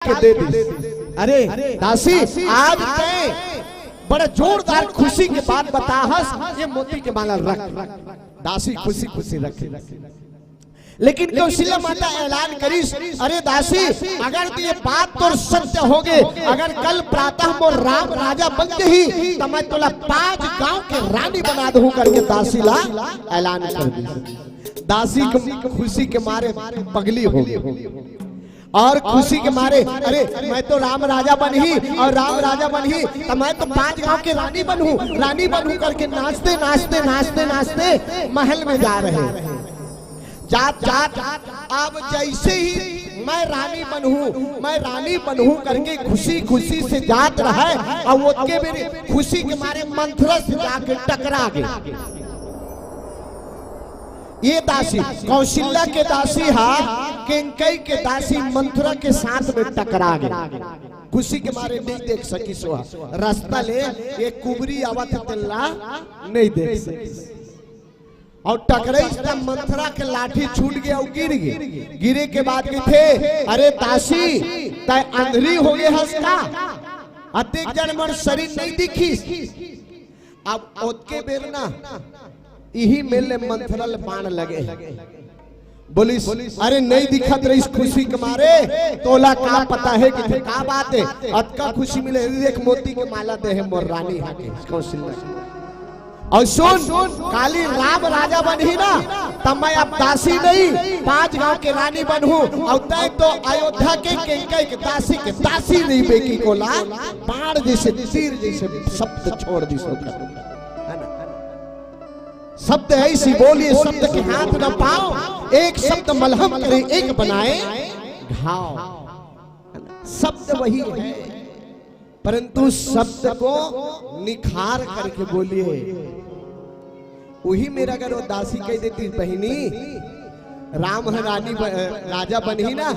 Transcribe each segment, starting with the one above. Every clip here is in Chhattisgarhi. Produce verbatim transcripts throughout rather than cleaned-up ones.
के दे दिस। अरे दासी, आज तैं बड़ा जोरदार खुशी के बात बताहस, ये मोती के माला रख। दासी खुशी खुशी रखे। लेकिन कौशल्या माता ऐलान करिस, अरे दासी, अगर तो ये बात तोर सत्य होगे, अगर कल प्रातः मोर राम राजा बन जही, त मैं तोला पांच गांव के रानी बना दूं करके दासी ला ऐलान कर दिस। दासी के खुशी के मारे पगली हो गई और खुशी के मारे, अरे मैं तो राम राजा बनही और राम राजा बनही त मैं तो पांच गांव के रानी बनहूं, रानी बनहूं करके नाचते नाचते नाचते नाचते महल में जा रहे। जात जात अब जैसे ही मैं रानी बनहूं, मैं रानी बनहूं करके खुशी खुशी से जात रहे और ओतके बेर खुशी के मारे मंथरा से जाके टकरा गे। ये दासी, कौशल्या के दासी हा केंकई के दासी मंथरा के साथ में टकरा गे। खुशी के मारे नहीं देख सकिस हा, रास्ता ले ये कुबरी आवत हे तेला नहीं देख सकिस। और टकराइस त मंथरा के लाठी छूट गे और गिर गे। गिरे के बाद कथे, अरे दासी, तैं अंधरी हो गे हस का? अतेक जन मोर शरीर नहीं दिखिस। अब ओतके बेर ना इही मेर ले मंथरा ल बाण लगे। बोलिस, अरे नहीं दिखत रहिस खुशी के मारे, तोला का पता हे कि का बात हे, अतका खुशी मिले, देख मोती के माला दे हे मोर रानी हा के, कौशल्या। और सुन, काली राम राजा बनही ना, तब मैं अब दासी नहीं, पांच गांव के रानी बनहूं, और तैं तो अयोध्या के केंकई के दासी के दासी नहीं बेकी कोला, बाण जैसे तीर जैसे शब्द छोड़ दिस ओकर। है ना? शब्द ऐसी बोली, शब्द के हाथ न पाओ, एक शब्द मलहम करे, एक बनाए घाव। शब्द वही है, परंतु शब्द को निखार करके बोलिए। वही मेर अगर वो दासी कह देती, बहिनी, राम ह रानी ब-, राजा बनही ना,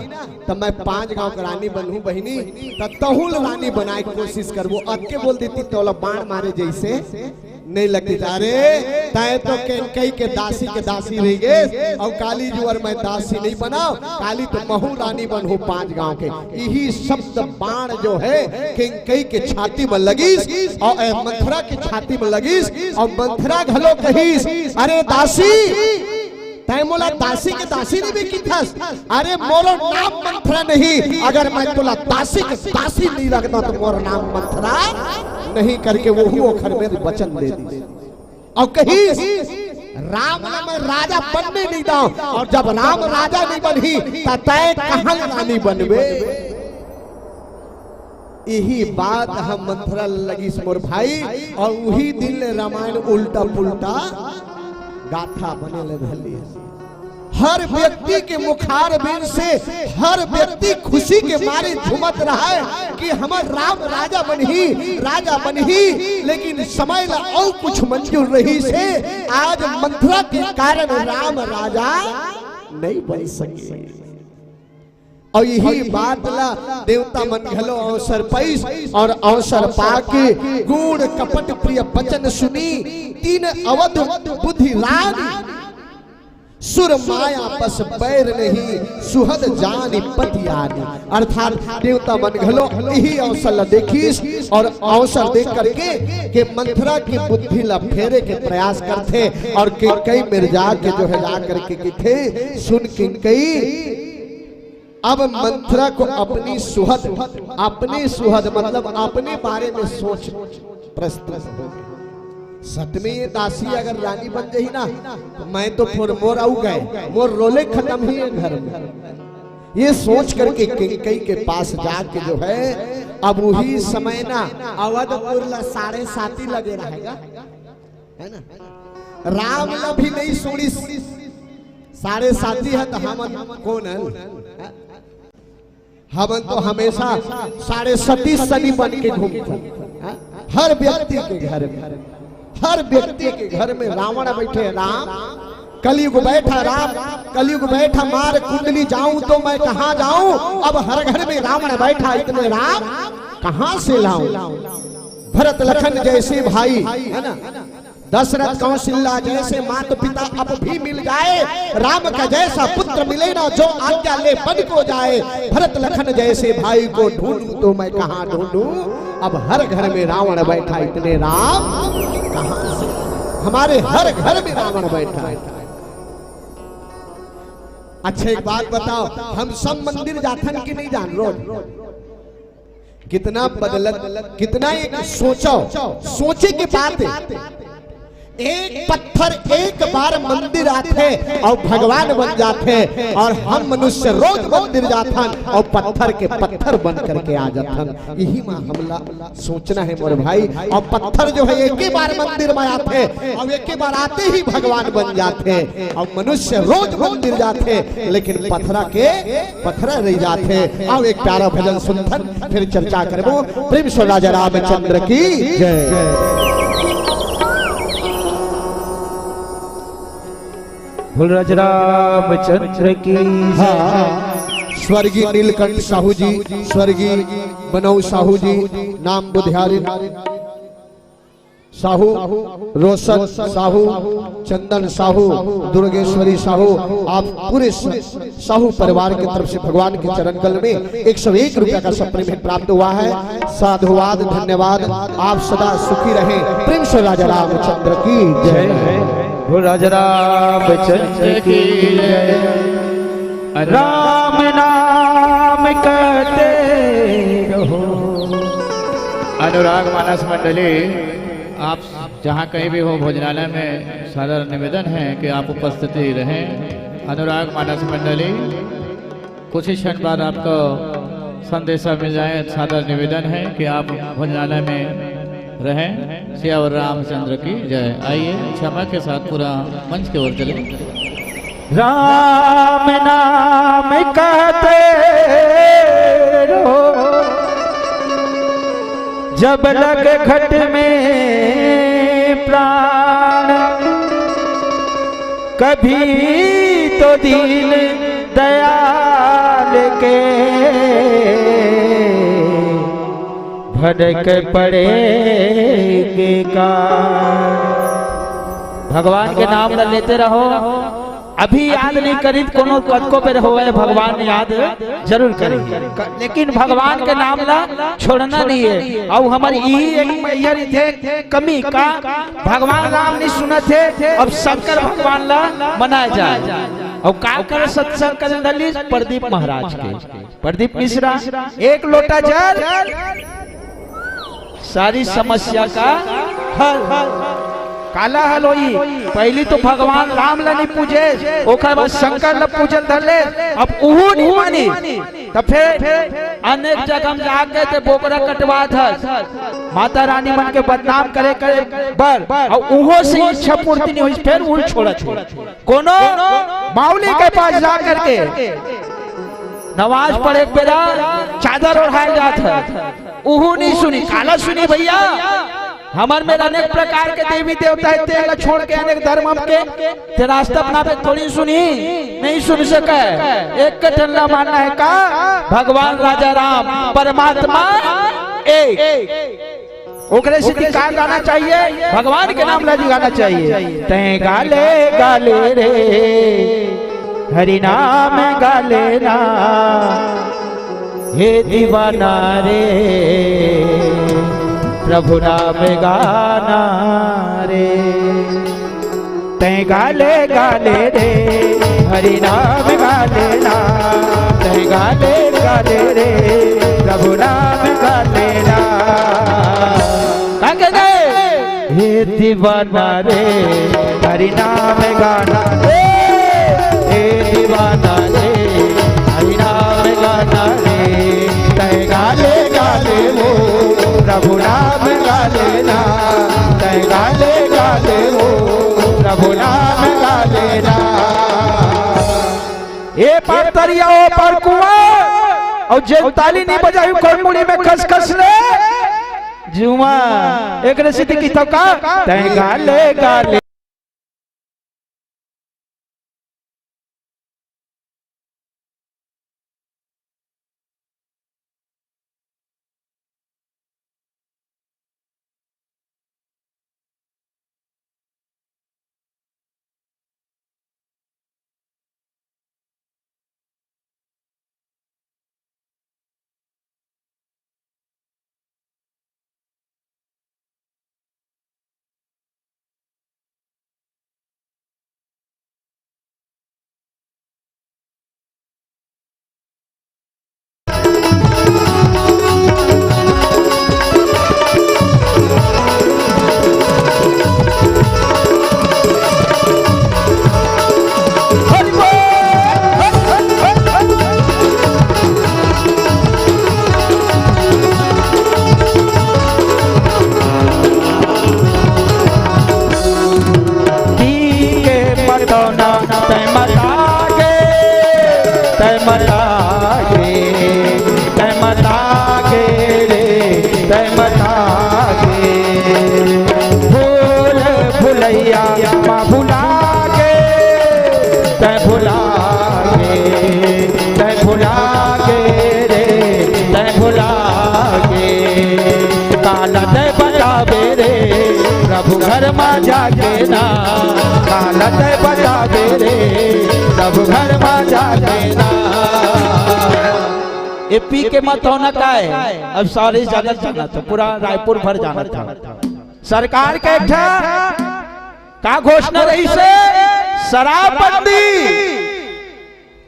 त मैं पांच गांव के रानी बनहूं बहिनी, त तहूं ल रानी बनाए के कोशिश करबो। अतके बोल देती त ओला बाण मारे जैसे नहीं लगती। अरे, तैं तो केंकई के दासी के दासी रह गे, और काली जुवर मैं दासी नहीं बनाओ, काली तो महूं रानी बनहूं पांच गांव के। इही शब्द बाण जो है केंकई के छाती में लगिस और ए, मंथरा के छाती में लगिस और मंथरा घलो कहिस, अरे दासी, तैं मोला दासी के दासी नहीं बेकिथस। अरे मोरो नाम मंथरा नहीं, अगर मैं तोला दासी के दासी नहीं रखता तो मोर नाम मंथरा नहीं करके वहू ओखर में वचन दे दी। और कहिस, राम ला मैं राजा बनने नहीं दांव, और जब राम राजा नहीं बनही त तैं कहां रानी बनबे? इही बात ह मंथरा ल लगिस मोर भाई, और उही दिन ले रामायण उल्टा पुल्टा गाथा बने ले धर लिस। हर व्यक्ति के मुखारबिंद से हर व्यक्ति खुशी के मारे झूमत रहा है कि हमर राम राजा बनही, राजा बनही, लेकिन समय ला अउ कुछ मंजूर रहिस हे। आज मंथरा के कारण राम राजा नहीं बन सके। और इही बात ला देवता मन घलो अवसर पाइस और अवसर पाके गूढ़ कपट प्रिय बचन सुनी। तीन अवध बुद्धि रानी, सुर माया बस बैर नहीं, सुहद जानी पति आनी। अर्थात देवता मन घलो इही अवसर ला देखिस और अवसर देख करके के मंथरा की बुद्धि ला फेरे के प्रयास करथे और केंकई मेर जाके जो है जा करके कथे, सुन केंकई, अब मंथरा को अपनी सुहद, अपनी सुहद मतलब अपने बारे में सोच प्रस्तुत हो गई। सच में ये दासी अगर रानी बन जाही ना, तो मैं तो फिर मोर आऊ गए, मोर रोले खत्म ही है घर में। ये सोच करके केंकई के पास जाके जो है, अब वही समय ना अवधपुर ला साढ़े साती लगे रहेगा, है ना? राम ला भी नहीं सुनिस, साढ़े साती है तो हमन कोन है? हमन तो हमेशा साढ़े सती सनी बन के घूमथन। हाँ? हर व्यक्ति के घर में, हर व्यक्ति के घर में रावण बैठे, राम, कलयुग बैठा राम, कलयुग बैठा मार कुंडली जाऊं तो मैं कहां जाऊं? अब हर घर में रावण बैठा, इतने राम कहां से लाऊं? भरत लखन जैसे भाई, है ना? दशरथ कौशल्या जैसे मात पिता अब भी मिल जाए, राम का जैसा पुत्र मिले ना जो आज्ञा ले बन को जाए। भरत लखन जैसे भाई को ढूंढूं तो मैं कहां ढूंढूं, अब हर घर में रावण बैठा, इतने राम कहां से? हमारे हर घर में रावण बैठा है। अच्छा, एक बात बताओ, हम सब मंदिर जाथन कि नहीं जान? रोज कितना बदलत, कितना एक सोचो, सोचे के बात है। एक पत्थर एक बार मंदिर आथे और भगवान बन जाथे, और हम मनुष्य रोज मंदिर जाथन और पत्थर के पत्थर बन करके आ जाथन। यही मां हमला सोचना है मोर भाई। और पत्थर जो है एक ही बार मंदिर में आथे और एक ही बार आते ही भगवान बन जाथे, और मनुष्य रोज मंदिर जाथे लेकिन पथरा के पथरा रह जाथे। आओ एक प्यारा भजन सुनथन, फिर चर्चा करबो। प्रेम से राजा रामचंद्र की जय। बोल राजा रामचंद्र की जय। हाँ, स्वर्गीय नीलकंठ साहू जी, स्वर्गीय बनऊ साहू जी, नाम बुधियारिन साहू, रोशन साहू, चंदन साहू, दुर्गेश्वरी साहू, आप पूरे स-, साहू परिवार की तरफ से भगवान के चरण कल में एक सौ एक रुपया का सप्लीमेंट प्राप्त हुआ है। साधुवाद, धन्यवाद, आप सदा सुखी रहें। प्रेम से राजा रामचंद्र की जय। जय। बोल राजा रामचंद्र की जय। राम नाम करते रहो। अनुराग मानस मंडली, आप जहाँ कहीं भी हो, भोजनालय में सादर निवेदन है कि आप उपस्थिति रहें। अनुराग मानस मंडली, कुछ ही क्षण बाद आपको संदेशा मिल जाए। सादर निवेदन है कि आप भोजनालय में रहें। सियावर रामचंद्र की जय। आइए, क्षमा के साथ पूरा मंच की ओर चले। राम नाम कहते रहो, जब लग घट में प्राण, कभी तो दीन दयाल के भटक पड़ेंगे का। भगवान के नाम ल लेते रहो। अभी याद नहीं करी त कोनो कतको बेर होवे, भगवान याद जरूर करेंगे। क-, लेकिन भगवान के नाम ला छोड़ना नहीं है। अउ हमर यही एक मैया रहिथे कमी का, भगवान राम नहीं सुनत हे, अब शंकर भगवान ला मनाए जाए। अउ का करे सत्संग करे दलिस प्रदीप महाराज के, प्रदीप मिश्रा, एक लोटा जल, सारी समस्या का हल। काला हल होई? पहली तो भगवान राम ला नहीं पूजे, ओकर बाद शंकर ला पूजल धर ले, अब उहू नहीं मानी, त फिर अनेक जगह में जाके ते बोकरा कटवात हस, माता रानी मन के बदनाम करे करे बर, अउ उहो से इच्छा पूर्ति नहीं होई, फिर उहू छोड़त हे। कोनो माउली के पास जा करके नमाज पढ़े के बेरा चादर ओढ़ाए जात हे, उहू नहीं सुनी। काला सुनी भैया, हमर मेर अनेक प्रकार के देवी देवता हे, तेला छोड़ के अनेक धर्म के ते रास्ता अपनाबे, थोड़ी सुनी, नहीं सुन सके। एक ठन ला मानना हे का, भगवान राजा राम परमात्मा एक। ओकरे सेती का गाना चाहिए? भगवान के नाम ला जी गाना चाहिए। तैं गाले गाले रे, हरि नाम गाले ना, हे दीवाना रे, प्रभु नाम गाना रे। तैं गाले गाले रे, हरि नाम गाले ना। तैं गाले गाले रे, प्रभु नाम गाले ना। का कहते? हे दीवाना रे, हरि नाम गाना रे। हे दीवाना रे, हरि नाम गाना रे। तैं गाले गाले वो, प्रभु नाम गाले ना। तैं गाले गाले वो, प्रभु नाम गाले ना। ए पार तरिया, ओ पार कुआं, अउ जे ताली नहीं बजाई, कोई मुड़ी में खसखस ले जुआ। एकरे सेती कहिथंव का, तैं गाले गाले। तै मता गे। भूल भुलैया मा भुला गे, तै भुला गे, तै भुला गे रे, तै भुला गे। काला तै बताबे रे, प्रभु घर मा जाके ना। काला तै बताबे रे, प्रभु घर मा जाके ना। ए पी के मतौना का हे? अब सारे जानत, जानत हे, पूरा रायपुर भर जानत हे। सरकार के एक ठा का घोषणा रहिसे? शराबबंदी।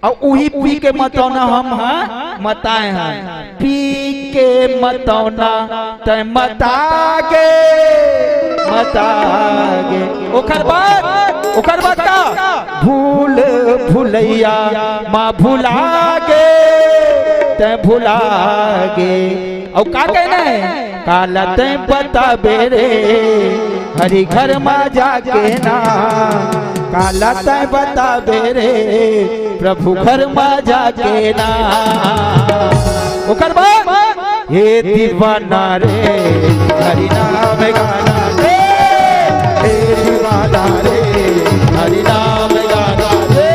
अउ उही पी के मतौना हम ह मताए हन। पी के मतौना तै मता गे, मता गे। ओकर बाद, ओकर बाद का? भूल भुलैया मा भुला गे, तै भुला गे। अउ का कहना हे? काला तै बताबे रे, हरि घर मा जाके ना। काला तै बताबे रे, प्रभु घर मा जाके ना। ओकर बाद, हे दीवाना रे, हरि नाम गाना रे। हे दीवाना रे, हरि नाम गाना रे।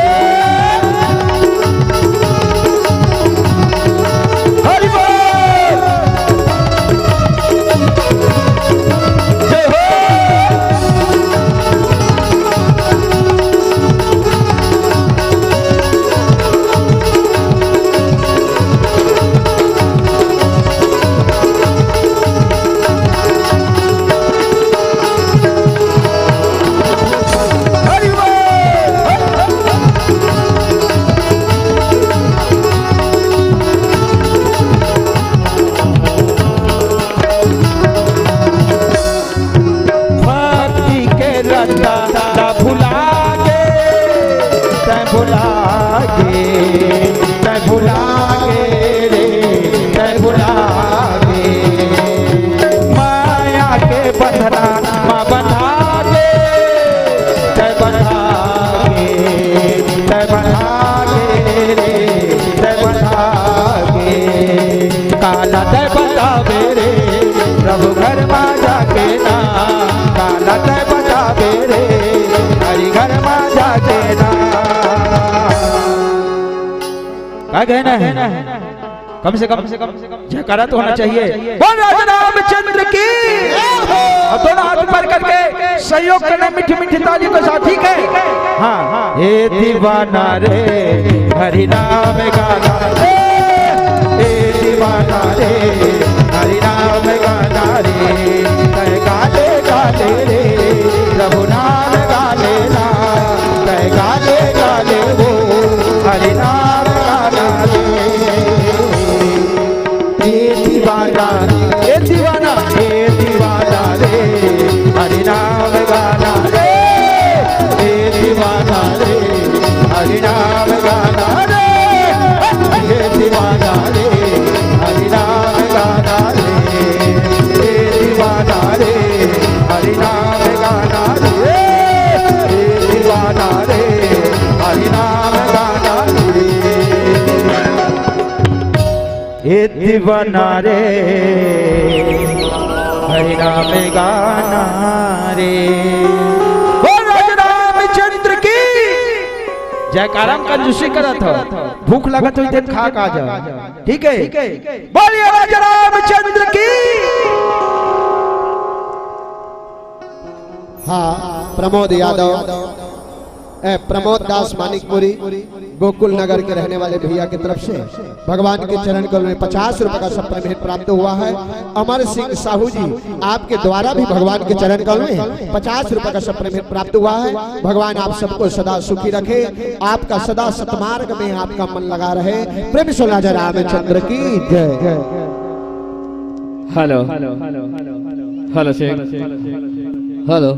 हरि बोल। जय हो। भक्ति के रस्ता ला भुला गे, तै भुला गे, तै भुला गे रे, तै भुला गे। माया के बंधना मा बंधा गे, तै बंधा गे, तै बंधा गे रे, तै बंधा गे। काला तै बताबे रे, प्रभु घर मा जाके ना। काला तै बताबे रे, हरि घर मा जाके ना। का कहना हे? कम से कम जयकारा तो होना चाहिए। बोल राजा रामचंद्र की। और दोनों हाथ ऊपर करके सहयोग करना, मीठी मीठी ताली के साथ, ठीक है? हाँ, हाँ। हे दीवाना रे, हरि नाम गाना रे। हे दीवाना रे, हरि नाम गाना रे। तै गाले गाले रे, प्रभु नाम गाले ना। तै गाले गाले वो, हरि नाम गाना रे। ए दीवाना, ए दीवाना, ए दीवाना रे, हरि नाम गाना रे। ए दीवाना रे, हरि नाम गाना रे। ए दीवाना रे, हरि नाम गाना रे। ए दीवाना रे, हरि नाम गाना रे। ए दीवाना रे, हरि नाम गाना रे। ए दीवाना रे, हरि नाम गाना रे। बोल राजा रामचंद्र की। जयकारा म कंजूसी करत हो, भूख लगत होही तेन खा के आ जा, ठीक है? बोलिए राजा रामचंद्र की। हाँ, प्रमोद यादव, ए, प्रमोद दास मानिकपुरी, गोकुल नगर के रहने वाले भैया की तरफ से भगवान के चरण कमल में पचास रुपए का सप्रेम भेंट प्राप्त हुआ है। अमर सिंह साहू जी, आपके द्वारा भी भगवान के चरण कमल में पचास रुपए का सप्रेम भेंट प्राप्त हुआ है। भगवान आप सबको सदा सुखी रखे, आपका सदा सतमार्ग में आपका मन लगा रहे। प्रेम से राजा रामचंद्र की जय। Hello, hello, check. हेलो।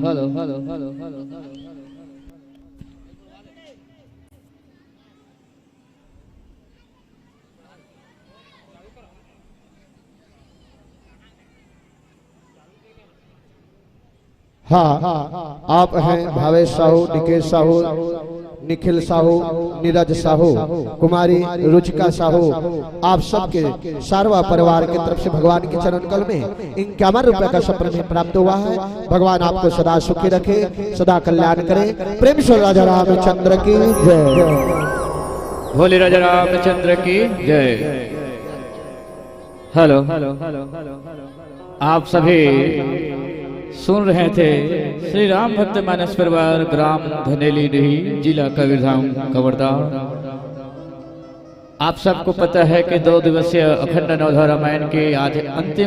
हाँ, आप हैं भावेश साहू, डीके साहू, निखिल साहू, नीरज साहू, कुमारी रुचिका साहू, आप सबके सारवा परिवार की तरफ से भगवान के चरण कल में इक्यावन रुपए का सप्रेम प्राप्त हुआ है। भगवान आपको सदा सुखी रखे, सदा कल्याण करे। प्रेम से राजा रामचंद्र की जय। भोले राजा रामचंद्र की जय। हेलो, आप सभी सुन रहे थे श्री राम भक्त मानस परिवार, ग्राम धनेली डीह, जिला कबीरधाम, खबरदार। आप सबको पता है कि दो दिवसीय अखंड नवधा रामायण के आज अंतिम